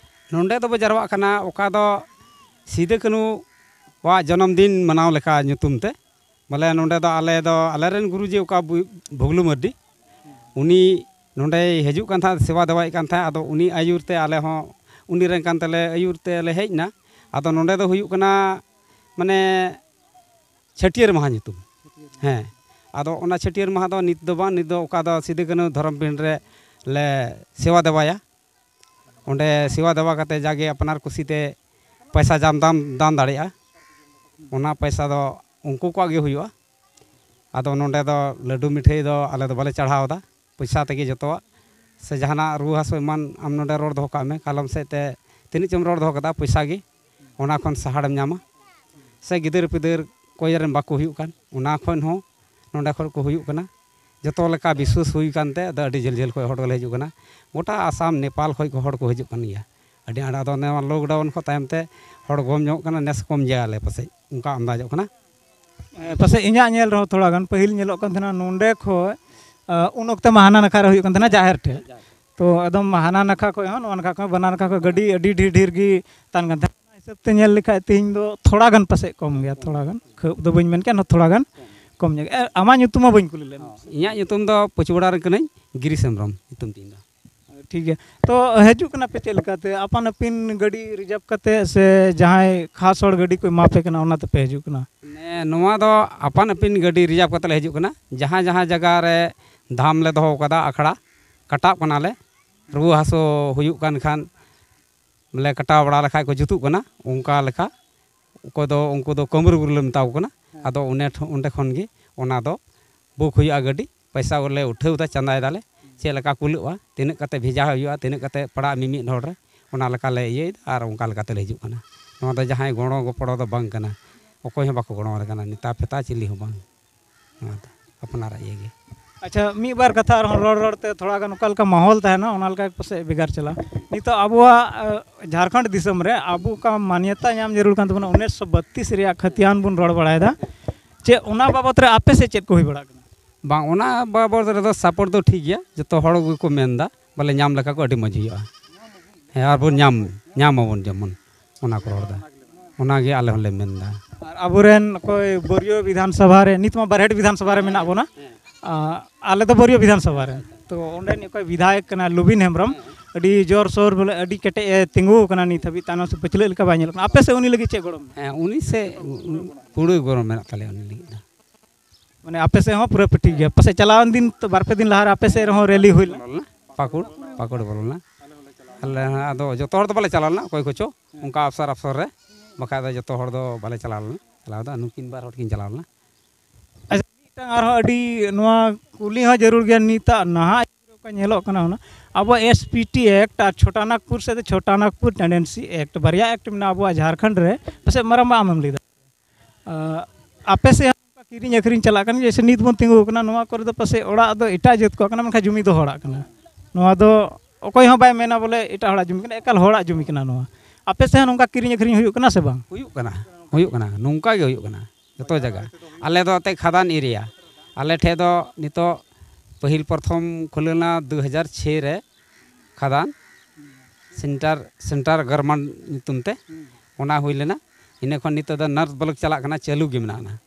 ᱱᱚᱰᱮ ᱫᱚᱵᱚ ᱡᱟᱨᱣᱟᱜ ᱠᱟᱱᱟ, ᱚᱠᱟ ᱫᱚ ᱥᱤᱫᱩ ᱠᱟᱹᱱᱦᱩ ᱣᱟᱜ ᱡᱚᱱᱚᱢ ᱫᱤᱱ ᱢᱟᱱᱟᱣ ᱞᱮᱠᱟ ᱧᱩᱛᱩᱢ ᱛᱮ᱾ ᱵᱚᱞᱮ ᱱᱚᱰᱮ ᱫᱚ ᱟᱞᱮ ᱫᱚ ᱟᱞᱮᱨᱮᱱ ᱜᱩᱨᱩᱡᱤ ᱚᱠᱟ ᱵᱩ-, ᱵᱷᱩᱜᱽᱞᱩ ᱢᱟᱹᱨᱰᱤ, ᱩᱱᱤ ᱱᱚᱰᱮᱭ ᱦᱤᱡᱩᱜ ᱠᱟᱱ ᱛᱟᱦᱮᱸᱫ, ᱥᱮᱵᱟ ᱫᱮᱣᱟᱭᱮᱫ ᱠᱟᱱ ᱛᱟᱦᱮᱸᱫ᱾ ᱟᱫᱚ ᱩᱱᱤ ᱟᱹᱭᱩᱨ ᱛᱮ ᱟᱞᱮ ᱦᱚᱸ ᱩᱱᱤ ᱨᱮᱱ ᱠᱟᱱ ᱛᱮᱞᱮ ᱟᱹᱭᱩᱨ ᱛᱮᱞᱮ ᱦᱮᱡ ᱮᱱᱟ᱾ ᱟᱫᱚ ᱱᱚᱰᱮ ᱫᱚ ᱦᱩᱭᱩᱜ ᱠᱟᱱᱟ ᱢᱟᱱᱮ ᱪᱷᱟᱹᱴᱭᱟᱹᱨ ᱢᱟᱦᱟ ᱧᱩᱛᱩᱢ᱾ ᱦᱮᱸ, ᱟᱫᱚ ᱚᱱᱟ ᱪᱷᱟᱹᱴᱭᱟᱹᱨ ᱢᱟᱦᱟ ᱫᱚ ᱱᱤᱛ ᱫᱚ ᱵᱟᱝ, ᱱᱤᱛ ᱫᱚ ᱚᱠᱟ ᱫᱚ ᱥᱤᱫᱩ ᱠᱟᱹᱱᱦᱩ ᱫᱷᱚᱨᱚᱢ ᱯᱤᱲ ᱨᱮ ᱞᱮ ᱥᱮᱵᱟ ᱫᱮᱣᱟᱭᱟ᱾ ᱚᱸᱰᱮ ᱥᱮᱵᱟ ᱫᱮᱣᱟ ᱠᱟᱛᱮ ᱡᱟᱜᱮ ᱟᱯᱱᱟᱨ ᱠᱩᱥᱤᱛᱮ ᱯᱚᱭᱥᱟ ᱡᱟᱢ ᱫᱟᱱ, ᱫᱟᱱ ᱫᱟᱲᱮᱭᱟᱜᱼᱟ᱾ ᱚᱱᱟ ᱯᱚᱭᱥᱟ ᱫᱚ ᱩᱱᱠᱩ ᱠᱚᱣᱟᱜ ᱜᱮ ᱦᱩᱭᱩᱜᱼᱟ᱾ ᱟᱫᱚ ᱱᱚᱰᱮ ᱫᱚ ᱞᱟᱹᱰᱩ ᱢᱤᱴᱷᱟᱹᱭ ᱫᱚ ᱟᱞᱮ ᱫᱚ ᱵᱟᱞᱮ ᱪᱟᱲᱦᱟᱣ ᱮᱫᱟ, ᱯᱚᱭᱥᱟ ᱛᱮᱜᱮ ᱡᱚᱛᱚᱣᱟᱜ᱾ ᱥᱮ ᱡᱟᱦᱟᱱᱟᱜ ᱨᱩᱣᱟᱹ ᱦᱟᱹᱥᱩ ᱮᱢᱟᱱ, ᱟᱢ ᱱᱚᱰᱮ ᱨᱚᱲ ᱫᱚᱦᱚ ᱠᱟᱜ ᱢᱮ, ᱠᱟᱞᱚᱢ ᱥᱮᱫ ᱛᱮ ᱛᱤᱱᱟᱹᱜ ᱪᱚᱢ ᱨᱚᱲ ᱫᱚᱦᱚ ᱠᱟᱫᱟ, ᱯᱚᱭᱥᱟ ᱜᱮ, ᱚᱱᱟ ᱠᱷᱚᱱ ᱥᱟᱦᱟᱲᱮᱢ ᱧᱟᱢᱟ᱾ ᱥᱮ ᱜᱤᱫᱟᱹᱨ ᱯᱤᱫᱟᱹᱨ ᱚᱠᱚᱭ ᱨᱮᱱ ᱵᱟᱠᱚ ᱦᱩᱭᱩᱜ ᱠᱟᱱ, ᱚᱱᱟ ᱠᱷᱚᱱ ᱦᱚᱸ ᱱᱚᱰᱮ ᱠᱷᱚᱱ ᱠᱚ ᱦᱩᱭᱩᱜ ᱠᱟᱱᱟ᱾ ᱡᱚᱛᱚ ᱞᱮᱠᱟ ᱵᱤᱥᱣᱟᱹᱥ ᱦᱩᱭ ᱠᱟᱱᱛᱮ ᱟᱫᱚ ᱟᱹᱰᱤ ᱡᱷᱟᱹᱞ ᱡᱷᱟᱹᱞ ᱠᱷᱚᱱ ᱦᱚᱲ ᱠᱚᱞᱮ ᱦᱤᱡᱩᱜ ᱠᱟᱱᱟ᱾ ᱜᱚᱴᱟ ᱟᱥᱟᱢ, ᱱᱮᱯᱟᱞ ᱠᱷᱚᱱ ᱠᱚ ᱦᱚᱲ ᱠᱚ ᱦᱤᱡᱩᱜ ᱠᱟᱱ ᱜᱮᱭᱟ᱾ ᱟᱹᱰᱤ ᱟᱸᱴ ᱟᱫᱚ ᱱᱚᱣᱟ ᱞᱚᱠᱰᱟᱣᱩᱱ ᱠᱷᱚᱱ ᱛᱟᱭᱚᱢ ᱛᱮ ᱦᱚᱲ ᱠᱚᱢ ᱧᱚᱜ ᱠᱟᱱᱟ, ᱱᱮᱥ ᱠᱚᱢ ᱜᱮᱭᱟᱞᱮ ᱯᱟᱥᱮᱡ, ᱚᱱᱠᱟ ᱟᱱᱫᱟᱡᱚᱜ ᱠᱟᱱᱟ᱾ ᱮ, ᱯᱟᱥᱮᱡ ᱤᱧᱟᱹᱜ ᱧᱮᱞ ᱨᱮᱦᱚᱸ ᱛᱷᱚᱲᱟ ᱜᱟᱱ ᱯᱟᱹᱦᱤᱞ ᱧᱮᱞᱚᱜ ᱠᱟᱱ ᱛᱟᱦᱮᱱᱟ ᱱᱚᱸᱰᱮ ᱠᱷᱚᱡ, ᱟ, ᱩᱱ ᱚᱠᱛᱮ ᱢᱟ ᱦᱟᱱᱟ ᱱᱟᱠᱷᱟ ᱨᱮ ᱦᱩᱭᱩᱜ ᱠᱟᱱ ᱛᱟᱦᱮᱱᱟ ᱡᱟᱦᱮᱨ ᱴᱷᱮᱡ᱾ ᱛᱚ ᱮᱠᱫᱚᱢ ᱦᱟᱱᱟ ᱱᱟᱠᱷᱟ ᱠᱷᱚᱡ ᱦᱚᱸ ᱱᱚᱣᱟ ᱱᱟᱠᱷᱟ ᱠᱷᱚᱡ, ᱵᱟᱱᱟᱨ ᱱᱟᱠᱷᱟ ᱠᱷᱚᱡ ᱜᱟᱹᱰᱤ ᱟᱹᱰᱤ ᱰᱷᱮᱨ ᱰᱷᱮᱨ ᱜᱮ ᱛᱟᱦᱮᱱ ᱠᱟᱱ ᱛᱟᱦᱮᱱᱟ᱾ ᱚᱱᱟ ᱦᱤᱥᱟᱹᱵ ᱛᱮ ᱧᱮᱞ ᱞᱮᱠᱷᱟᱡ ᱛᱮᱦᱮᱧ ᱫᱚ ᱛᱷᱚᱲᱟ ᱜᱟᱱ ᱯᱟᱥᱮᱡ ᱠᱚᱢ ᱜᱮᱭᱟ, ᱛᱷᱚᱲᱟ ᱜᱟᱱ, ᱠᱷᱩᱵ ᱫᱚ ᱵᱟᱹᱧ ᱢᱮᱱ ᱠᱮᱭᱟ, ᱛᱷᱚᱲᱟ ᱜᱟᱱ ᱠᱚᱢ ᱧᱚᱜ᱾ ᱮ, ᱟᱢᱟᱜ ᱧᱩᱛᱩᱢ ᱢᱟ ᱵᱟᱹᱧ ᱠᱩᱞᱤ ᱞᱮᱫ ᱢᱮ᱾ ᱤᱧᱟᱹᱜ ᱧᱩᱛᱩᱢ ᱫᱚ ᱯᱚᱪᱩᱣᱟᱲᱟ ᱨᱮᱱ ᱠᱟᱹᱱᱟᱹᱧ, ᱜᱤᱨᱤᱥ ᱦᱮᱢᱵᱨᱚᱢ ᱧᱩᱛᱩᱢ ᱛᱤᱧ ᱫᱚ᱾ ᱴᱷᱤᱠ ᱜᱮᱭᱟ᱾ ᱛᱚ ᱦᱤᱡᱩᱜ ᱠᱟᱱᱟ ᱯᱮ ᱪᱮᱫ ᱞᱮᱠᱟᱛᱮ? ᱟᱯᱟᱱ ᱟᱹᱯᱤᱱ ᱜᱟᱹᱰᱤ ᱨᱤᱡᱟᱨᱵᱷ ᱠᱟᱛᱮ ᱥᱮ ᱡᱟᱦᱟᱸᱭ ᱠᱷᱟᱥ ᱦᱚᱲ ᱜᱟᱹᱰᱤ ᱠᱚ ᱮᱢᱟ ᱯᱮ ᱠᱟᱱᱟ, ᱚᱱᱟ ᱛᱮᱯᱮ ᱦᱤᱡᱩᱜ ᱠᱟᱱᱟ? ᱱᱮ-, ᱱᱚᱣᱟ ᱫᱚ ᱟᱯᱟᱱ ᱟᱹᱯᱤᱱ ᱜᱟᱹᱰᱤ ᱨᱤᱡᱟᱨᱵᱷ ᱠᱟᱛᱮ ᱞᱮ ᱦᱤᱡᱩᱜ ᱠᱟᱱᱟ᱾ ᱡᱟᱦᱟᱸ ᱡᱟᱦᱟᱸ ᱡᱟᱭᱜᱟ ᱨᱮ ᱫᱷᱟᱢ ᱞᱮ ᱫᱚᱦᱚ ᱠᱟᱫᱟ, ᱟᱠᱷᱲᱟ ᱠᱟᱴᱟᱜ ᱠᱟᱱᱟᱞᱮ, ᱨᱩᱣᱟᱹ ᱦᱟᱹᱥᱩ ᱦᱩᱭᱩᱜ ᱠᱟᱱ ᱠᱷᱟᱱ ᱵᱚᱞᱮ ᱠᱟᱴᱟᱣ ᱵᱟᱲᱟ ᱞᱮᱠᱷᱟᱡ ᱠᱚ ᱡᱩᱛᱩᱜ ᱠᱟᱱᱟ, ᱚᱱᱠᱟ ᱞᱮᱠᱟ ᱚᱠᱚᱭ ᱫᱚ, ᱩᱱᱠᱩ ᱫᱚ ᱠᱟᱹᱢᱨᱩ ᱜᱩᱨᱩ ᱞᱮ ᱢᱮᱛᱟ ᱠᱚ ᱠᱟᱱᱟ᱾ ᱟᱫᱚ ᱚᱱᱮ ᱴᱷᱚ-, ᱚᱸᱰᱮ ᱠᱷᱚᱱ ᱜᱮ ᱚᱱᱟ ᱫᱚ ᱵᱩᱠ ᱦᱩᱭᱩᱜᱼᱟ ᱜᱟᱹᱰᱤ, ᱯᱚᱭᱥᱟ ᱠᱚᱞᱮ ᱩᱴᱷᱟᱹᱣ ᱮᱫᱟ, ᱪᱟᱸᱫᱟᱭ ᱫᱟᱞᱮ, ᱪᱮᱫ ᱞᱮᱠᱟ ᱠᱩᱞᱟᱹᱜᱼᱟ, ᱛᱤᱱᱟᱹᱜ ᱠᱟᱛᱮ ᱵᱷᱮᱡᱟ ᱦᱩᱭᱩᱜᱼᱟ, ᱛᱤᱱᱟᱹᱜ ᱠᱟᱛᱮ ᱯᱟᱲᱟᱜᱼᱟ ᱢᱤᱢᱤᱫ ᱦᱚᱲ ᱨᱮ, ᱚᱱᱟ ᱞᱮᱠᱟᱞᱮ ᱤᱭᱟᱹᱭᱮᱫᱟ ᱟᱨ ᱚᱱᱠᱟ ᱞᱮᱠᱟᱛᱮᱞᱮ ᱦᱤᱡᱩᱜ ᱠᱟᱱᱟ᱾ ᱱᱚᱣᱟ ᱫᱚ ᱡᱟᱦᱟᱸᱭ ᱜᱚᱲᱚ ᱜᱚᱯᱚᱲᱚ ᱫᱚ ᱵᱟᱝ ᱠᱟᱱᱟ, ᱚᱠᱚᱭ ᱦᱚᱸ ᱵᱟᱠᱚ ᱜᱚᱲᱚ ᱟᱞᱮ ᱠᱟᱱᱟ, ᱱᱮᱛᱟ ᱯᱷᱮᱛᱟ ᱪᱤᱞᱤ ᱦᱚᱸ ᱵᱟᱝ᱾ ᱱᱚᱣᱟ ᱫᱚ ᱟᱯᱱᱟᱨᱟᱜ ᱤᱭᱟᱹ ᱜᱮ᱾ ᱟᱪᱪᱷᱟ, ᱢᱤᱫ ᱵᱟᱨ ᱠᱟᱛᱷᱟ ᱟᱨᱦᱚᱸ ᱨᱚᱲ ᱨᱚᱲ ᱛᱮ ᱛᱷᱚᱲᱟ ᱜᱟᱱ ᱚᱠᱟ ᱞᱮᱠᱟ ᱢᱟᱦᱚᱞ ᱛᱟᱦᱮᱱᱟ, ᱚᱱᱟ ᱞᱮᱠᱟ ᱯᱟᱥᱮᱡ ᱵᱷᱮᱜᱟᱨ ᱪᱟᱞᱟᱜᱼᱟ᱾ ᱱᱤᱛᱚᱜ ᱟᱵᱚᱣᱟᱜ, ᱮ, ᱡᱷᱟᱲᱠᱷᱚᱸᱰ ᱫᱤᱥᱚᱢ ᱨᱮ ᱟᱵᱚ ᱚᱠᱟ ᱢᱟᱱᱭᱚᱛᱟ ᱧᱟᱢ ᱡᱟᱹᱨᱩᱲ ᱠᱟᱱ ᱛᱟᱵᱚᱱᱟ, ᱩᱱᱤᱥᱥᱚ ᱵᱟᱛᱤᱥ ᱨᱮᱭᱟᱜ ᱠᱷᱟᱹᱛᱤᱭᱟᱱ ᱵᱚᱱ ᱨᱚᱲ ᱵᱟᱲᱟᱭᱮᱫᱟ, ᱪᱮᱫ ᱚᱱᱟ ᱵᱟᱵᱚᱛ ᱨᱮ ᱟᱯᱮ ᱥᱮᱫ ᱪᱮᱫ ᱠᱚ ᱦᱩᱭ ᱵᱟᱲᱟᱜ ᱠᱟᱱᱟ? ᱵᱟᱝ, ᱚᱱᱟ ᱵᱟᱵᱚᱛ ᱨᱮᱫᱚ ᱥᱟᱯᱳᱨᱴ ᱫᱚ ᱴᱷᱤᱠ ᱜᱮᱭᱟ, ᱡᱚᱛᱚ ᱦᱚᱲ ᱜᱮᱠᱚ ᱢᱮᱱᱫᱟ, ᱵᱚᱞᱮ ᱧᱟᱢ ᱞᱮᱠᱷᱟᱱ ᱠᱚ ᱟᱹᱰᱤ ᱢᱚᱡᱽ ᱦᱩᱭᱩᱜᱼᱟ᱾ ᱦᱮᱸ, ᱟᱨ ᱵᱚᱱ ᱧᱟᱢ, ᱧᱟᱢ ᱟᱵᱚᱱ ᱡᱮᱢᱚᱱ ᱚᱱᱟ ᱠᱚ ᱨᱚᱲ ᱮᱫᱟ, ᱚᱱᱟᱜᱮ ᱟᱞᱮ ᱦᱚᱸᱞᱮ ᱢᱮᱱᱫᱟ᱾ ᱟᱨ ᱟᱵᱚᱨᱮᱱ ᱚᱠᱚᱭ ᱵᱟᱹᱨᱭᱟᱹ ᱵᱤᱫᱷᱟᱱ ᱥᱚᱵᱷᱟ ᱨᱮ, ᱱᱤᱛ ᱢᱟ ᱵᱟᱨᱦᱮᱴ ᱵᱤᱫᱷᱟᱱ ᱥᱚᱵᱷᱟ ᱨᱮ ᱢᱮᱱᱟᱜ ᱵᱚᱱᱟ, ᱟ, ᱟᱞᱮ ᱫᱚ ᱵᱟᱹᱨᱭᱟᱹ ᱵᱤᱫᱷᱟᱱ ᱥᱚᱵᱷᱟ ᱨᱮ, ᱛᱚ ᱚᱸᱰᱮ ᱚᱠᱚᱭ ᱵᱤᱫᱷᱟᱭᱚᱠ ᱠᱟᱱᱟᱭ ᱞᱩᱵᱤᱱ ᱦᱮᱢᱵᱨᱚᱢ, ᱟᱹᱰᱤ ᱡᱳᱨ ᱥᱳᱨ ᱵᱚᱞᱮ ᱟᱹᱰᱤ ᱠᱮᱴᱮᱡ ᱮ ᱛᱤᱸᱜᱩ ᱟᱠᱟᱱᱟ, ᱱᱤᱛ ᱦᱟᱹᱵᱤᱡ ᱛᱟᱭᱱᱚᱢ ᱥᱮᱫ ᱯᱟᱹᱪᱷᱞᱟᱹᱜ ᱞᱮᱠᱟ ᱵᱟᱭ ᱧᱮᱞᱚᱜ ᱠᱟᱱᱟ᱾ ᱟᱯᱮ ᱥᱮᱫ ᱩᱱᱤ ᱞᱟᱹᱜᱤᱫ ᱪᱮᱫ ᱜᱚᱲᱚ ᱢᱮᱱᱟᱜᱼᱟ? ᱦᱮᱸ, ᱩᱱᱤ ᱥᱮ ᱯᱩᱨᱟᱹ ᱜᱚᱲᱚ ᱢᱮᱱᱟᱜ ᱛᱟᱞᱮᱭᱟ ᱩᱱᱤ ᱞᱟᱹᱜᱤᱫ ᱫᱚ᱾ ᱢᱟᱱᱮ ᱟᱯᱮ ᱥᱮᱫ ᱦᱚᱸ ᱯᱩᱨᱟᱹ ᱯᱮ ᱴᱷᱤᱠ ᱜᱮᱭᱟ᱾ ᱯᱟᱥᱮᱡ ᱪᱟᱞᱟᱣᱮᱱ ᱫᱤᱱ ᱛᱚ, ᱵᱟᱨ ᱯᱮ ᱫᱤᱱ ᱞᱟᱦᱟ ᱨᱮ ᱟᱯᱮ ᱥᱮᱫ ᱨᱮᱦᱚᱸ ᱨᱮᱞᱤ ᱦᱩᱭ ᱞᱮᱱᱟ᱾ ᱵᱚᱞᱚ ᱞᱮᱱᱟ, ᱯᱟᱹᱠᱩᱲ, ᱯᱟᱹᱠᱩᱲ ᱵᱚᱞᱚ ᱞᱮᱱᱟ᱾ ᱟᱞᱮ ᱦᱚᱸ ᱟᱫᱚ ᱡᱚᱛᱚ ᱦᱚᱲ ᱫᱚ ᱵᱟᱞᱮ ᱪᱟᱞᱟᱣ ᱞᱮᱱᱟ, ᱚᱠᱚᱭ ᱠᱚᱪᱚ ᱚᱱᱠᱟ ᱟᱯᱥᱟᱨ ᱟᱯᱥᱚᱨ ᱨᱮ, ᱵᱟᱠᱷᱟᱡ ᱫᱚ ᱡᱚᱛᱚ ᱦᱚᱲ ᱫᱚ ᱵᱟᱞᱮ ᱪᱟᱞᱟᱣ ᱞᱮᱱᱟ᱾ ᱪᱟᱞᱟᱣ ᱫᱚ ᱱᱩᱠᱤᱱ ᱵᱟᱨ ᱦᱚᱲ ᱠᱤᱱ ᱪᱟᱞᱟᱣ ᱞᱮᱱᱟ᱾ ᱟᱪᱪᱷᱟ, ᱢᱤᱫᱴᱟᱝ ᱟᱨᱦᱚᱸ ᱟᱹᱰᱤ ᱱᱚᱣᱟ ᱠᱩᱞᱤ ᱦᱚᱸ ᱡᱟᱹᱨᱩᱲ ᱜᱮᱭᱟ, ᱱᱤᱛᱟᱜ ᱱᱟᱦᱟᱜ ᱧᱮᱞᱚᱜ ᱠᱟᱱᱟ ᱚᱱᱟ ᱟᱵᱚᱣᱟᱜ S P T Act ᱟᱨ ᱪᱷᱳᱴᱟ ᱱᱟᱜᱽᱯᱩᱨ ᱥᱮ ᱫᱚ ᱪᱷᱳᱴᱟ ᱱᱟᱜᱽᱯᱩᱨ ᱴᱮᱱᱰᱮᱱᱥᱤ ᱮᱠᱴ ᱵᱟᱨᱭᱟ ᱮᱠᱴ ᱢᱮᱱᱟᱜᱼᱟ ᱟᱵᱚᱣᱟᱜ ᱡᱷᱟᱲᱠᱷᱚᱸᱰ ᱨᱮ᱾ ᱯᱟᱥᱮᱡ ᱢᱟᱨᱟᱝᱵᱟ ᱟᱢᱮᱢ ᱞᱟᱹᱭ ᱫᱟᱲᱮᱭᱟᱜᱼᱟ᱾ ᱟᱸ, ᱟᱯᱮ ᱥᱮᱫ ᱦᱚᱸ ᱱᱚᱝᱠᱟ ᱠᱤᱨᱤᱧ ᱟᱹᱠᱷᱨᱤᱧ ᱪᱟᱞᱟᱜ ᱠᱟᱱᱟ, ᱡᱮᱭᱥᱮ ᱱᱤᱛ ᱵᱚᱱ ᱛᱤᱸᱜᱩ ᱟᱠᱟᱱᱟ, ᱱᱚᱣᱟ ᱠᱚᱨᱮ ᱫᱚ ᱯᱟᱥᱮᱡ ᱚᱲᱟᱜ ᱫᱚ ᱮᱴᱟᱜ ᱡᱟᱹᱛ ᱠᱚᱣᱟᱜ ᱠᱟᱱᱟ, ᱢᱮᱱᱠᱷᱟᱱ ᱡᱩᱢᱤ ᱫᱚ ᱦᱚᱲᱟᱜ ᱠᱟᱱᱟ᱾ ᱱᱚᱣᱟ ᱫᱚ ᱚᱠᱚᱭ ᱦᱚᱸ ᱵᱟᱭ ᱢᱮᱱᱟ ᱵᱚᱞᱮ ᱮᱴᱟᱜ ᱦᱚᱲᱟᱜ ᱡᱩᱢᱤ ᱠᱟᱱᱟ, ᱮᱠᱟᱞ ᱦᱚᱲᱟᱜ ᱡᱩᱢᱤ ᱠᱟᱱᱟ ᱱᱚᱣᱟ᱾ ᱟᱯᱮ ᱥᱮᱫ ᱦᱚᱸ ᱱᱚᱝᱠᱟ ᱠᱤᱨᱤᱧ ᱟᱹᱠᱷᱨᱤᱧ ᱦᱩᱭᱩᱜ ᱠᱟᱱᱟ ᱥᱮ ᱵᱟᱝ? ᱦᱩᱭᱩᱜ ᱠᱟᱱᱟ, ᱦᱩᱭᱩᱜ ᱠᱟᱱᱟ, ᱱᱚᱝᱠᱟ ᱜᱮ ᱦᱩᱭᱩᱜ ᱠᱟᱱᱟ ᱡᱚᱛᱚ ᱡᱟᱭᱜᱟ᱾ ᱟᱞᱮ ᱫᱚ ᱮᱱᱛᱮᱫ ᱠᱷᱟᱫᱟᱱ ᱮᱨᱤᱭᱟ᱾ ᱟᱞᱮ ᱴᱷᱮᱡ ᱫᱚ ᱱᱤᱛᱚᱜ ᱯᱟᱹᱦᱤᱞ ᱯᱨᱚᱛᱷᱚᱢ ᱠᱷᱩᱞᱟᱹᱣ ᱞᱮᱱᱟ ᱫᱩ ᱦᱟᱡᱟᱨ ᱪᱷᱚᱭ ᱨᱮ ᱠᱷᱟᱫᱟᱱ, ᱥᱮᱱᱴᱟᱨ, ᱥᱮᱱᱴᱟᱨ ᱜᱟᱨᱢᱮᱱᱴ ᱧᱩᱛᱩᱢ ᱛᱮ᱾ ᱚᱱᱟ ᱦᱩᱭ ᱞᱮᱱᱟ᱾ ᱤᱱᱟᱹ ᱠᱷᱚᱱ ᱱᱤᱛᱚᱜ ᱫᱚ ᱱᱟᱨᱥ ᱵᱞᱚᱠ ᱪᱟᱞᱟᱜ ᱠᱟᱱᱟ, ᱪᱟᱹᱞᱩ ᱜᱮ ᱢᱮᱱᱟᱜᱼᱟ᱾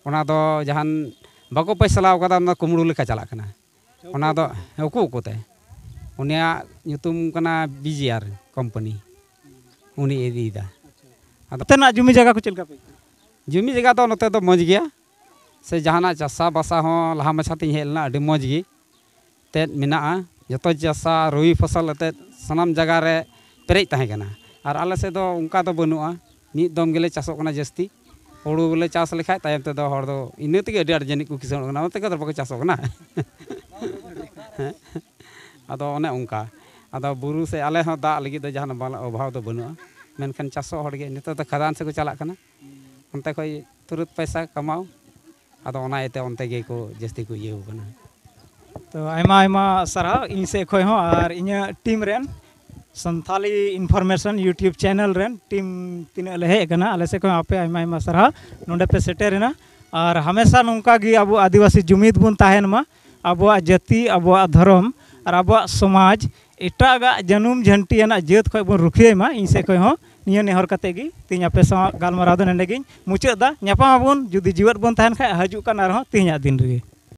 ᱚᱱᱟ ᱫᱚ ᱡᱟᱦᱟᱱ ᱵᱟᱠᱚ ᱯᱚᱭᱥᱟᱞᱟᱣ ᱠᱟᱫᱟ, ᱚᱱᱟ ᱠᱩᱢᱲᱩ ᱞᱮᱠᱟ ᱪᱟᱞᱟᱜ ᱠᱟᱱᱟ᱾ ᱚᱱᱟ ᱫᱚ ᱩᱠᱩ ᱩᱠᱩᱛᱮ᱾ ᱩᱱᱤᱭᱟᱜ ᱧᱩᱛᱩᱢ ᱠᱟᱱᱟ B G R ᱠᱳᱢᱯᱟᱱᱤ, ᱩᱱᱤ ᱤᱫᱤᱭᱮᱫᱟ᱾ ᱟᱫᱚ ᱱᱚᱛᱮᱱᱟᱜ ᱡᱩᱢᱤ ᱡᱟᱭᱜᱟ ᱠᱚ ᱪᱮᱫ ᱞᱮᱠᱟ ᱯᱮ ᱟᱹᱭᱠᱟᱹᱣᱟ? ᱡᱩᱢᱤ ᱡᱟᱭᱜᱟ ᱫᱚ ᱱᱚᱛᱮ ᱫᱚ ᱢᱚᱡᱽ ᱜᱮᱭᱟ, ᱥᱮ ᱡᱟᱦᱟᱱᱟᱜ ᱪᱟᱥᱟ ᱵᱟᱥᱟ ᱦᱚᱸ ᱞᱟᱦᱟ ᱢᱟᱪᱷᱟ ᱛᱤᱧ ᱦᱮᱡ ᱞᱮᱱᱟ, ᱟᱹᱰᱤ ᱢᱚᱡᱽ ᱜᱮ ᱛᱮᱫ ᱢᱮᱱᱟᱜᱼᱟ᱾ ᱡᱚᱛᱚ ᱪᱟᱥᱟ ᱨᱩᱭ ᱯᱷᱚᱥᱚᱞ ᱟᱛᱮᱫ ᱥᱟᱱᱟᱢ ᱡᱟᱭᱜᱟ ᱨᱮ ᱯᱮᱨᱮᱡ ᱛᱟᱦᱮᱸ ᱠᱟᱱᱟ᱾ ᱟᱨ ᱟᱞᱮ ᱥᱮᱫ ᱫᱚ ᱚᱱᱠᱟ ᱫᱚ ᱵᱟᱹᱱᱩᱜᱼᱟ, ᱢᱤᱫ ᱫᱚᱢ ᱜᱮᱞᱮ ᱪᱟᱥᱚᱜ ᱠᱟᱱᱟ ᱡᱟᱹᱥᱛᱤ᱾ ᱦᱩᱲᱩ ᱞᱮ ᱪᱟᱥ ᱞᱮᱠᱷᱟᱡ ᱛᱟᱭᱚᱢ ᱛᱮᱫᱚ ᱦᱚᱲ ᱫᱚ ᱤᱱᱟᱹ ᱛᱮᱜᱮ ᱟᱹᱰᱤ ᱟᱸᱴ ᱡᱟᱹᱱᱤᱡ ᱠᱚ ᱠᱤᱥᱟᱹᱬᱚᱜ ᱠᱟᱱᱟ, ᱚᱱᱟ ᱛᱮᱜᱮ ᱫᱚ ᱵᱟᱠᱚ ᱪᱟᱥᱚᱜ ᱠᱟᱱᱟ᱾ ᱟᱫᱚ ᱚᱱᱮ ᱚᱱᱠᱟ, ᱟᱫᱚ ᱵᱩᱨᱩ ᱥᱮᱫ ᱟᱞᱮ ᱦᱚᱸ ᱫᱟᱜ ᱞᱟᱹᱜᱤᱫ ᱫᱚ ᱡᱟᱦᱟᱱᱟᱜ ᱵᱟᱞᱮ ᱚᱵᱷᱟᱵᱽ ᱫᱚ ᱵᱟᱹᱱᱩᱜᱼᱟ, ᱢᱮᱱᱠᱷᱟᱱ ᱪᱟᱥᱚᱜ ᱦᱚᱲ ᱜᱮ ᱱᱤᱛᱚᱜ ᱫᱚ ᱠᱷᱟᱫᱟᱱ ᱥᱮᱫ ᱠᱚ ᱪᱟᱞᱟᱜ ᱠᱟᱱᱟ, ᱚᱱᱛᱮ ᱠᱷᱚᱡ ᱛᱩᱨᱟᱹᱛ ᱯᱚᱭᱥᱟ ᱠᱟᱢᱟᱣ᱾ ᱟᱫᱚ ᱚᱱᱟ ᱤᱭᱟᱹᱛᱮ ᱚᱱᱛᱮ ᱜᱮᱠᱚ ᱡᱟᱹᱥᱛᱤ ᱠᱚ ᱤᱭᱟᱹᱣ ᱠᱟᱱᱟ᱾ ᱛᱚ ᱟᱭᱢᱟ ᱟᱭᱢᱟ ᱥᱟᱨᱦᱟᱣ ᱤᱧ ᱥᱮᱫ ᱠᱷᱚᱡ ᱦᱚᱸ ᱟᱨ ᱤᱧᱟᱹᱜ ᱴᱤᱢ ᱨᱮᱱ, ᱥᱟᱱᱛᱷᱟᱞᱤ ᱤᱱᱯᱷᱚᱨᱢᱮᱥᱚᱱ YouTube ᱪᱮᱱᱮᱞ ᱨᱮᱱ ᱴᱤᱢ ᱛᱤᱱᱟᱹᱜ ᱞᱮ ᱦᱮᱡ ᱟᱠᱟᱱᱟ, ᱟᱞᱮ ᱥᱮᱫ ᱠᱷᱚᱱ ᱟᱯᱮ ᱟᱭᱢᱟ ᱟᱭᱢᱟ ᱥᱟᱨᱦᱟᱣ ᱱᱚᱰᱮ ᱯᱮ ᱥᱮᱴᱮᱨᱮᱱᱟ᱾ ᱟᱨ ᱦᱟᱢᱮᱥᱟ ᱱᱚᱝᱠᱟ ᱜᱮ ᱟᱵᱚ ᱟᱹᱫᱤᱵᱟᱹᱥᱤ ᱡᱩᱢᱤᱫ ᱵᱚᱱ ᱛᱟᱦᱮᱱ ᱢᱟ, ᱟᱵᱚᱣᱟᱜ ᱡᱟᱹᱛᱤ, ᱟᱵᱚᱣᱟᱜ ᱫᱷᱚᱨᱚᱢ ᱟᱨ ᱟᱵᱚᱣᱟᱜ ᱥᱚᱢᱟᱡᱽ ᱮᱴᱟᱜᱟᱜ ᱡᱟᱹᱱᱩᱢ ᱡᱷᱟᱹᱱᱴᱤᱭᱟᱱᱟᱜ ᱡᱟᱹᱛ ᱠᱷᱚᱱ ᱵᱚᱱ ᱨᱩᱠᱷᱤᱭᱟᱹᱭ ᱢᱟ᱾ ᱤᱧ ᱥᱮᱫ ᱠᱷᱚᱱ ᱦᱚᱸ ᱱᱤᱭᱟᱹ ᱱᱮᱦᱚᱨ ᱠᱟᱛᱮ ᱜᱮ ᱛᱮᱦᱮᱧ ᱟᱯᱮ ᱥᱟᱶ ᱜᱟᱞᱢᱟᱨᱟᱣ ᱫᱚ ᱱᱚᱰᱮ ᱜᱤᱧ ᱢᱩᱪᱟᱹᱫ ᱮᱫᱟ᱾ ᱧᱟᱯᱟᱢ ᱟᱵᱚᱱ ᱡᱩᱫᱤ ᱡᱤᱣᱮᱫ ᱵᱚᱱ ᱛᱟᱦᱮᱱ ᱠᱷᱟᱱ ᱦᱤᱡᱩᱜ ᱠᱟᱱ ᱟᱨᱦᱚᱸ ᱛᱮᱦᱮᱧᱟᱜ ᱫᱤᱱ ᱨᱮᱜᱮ᱾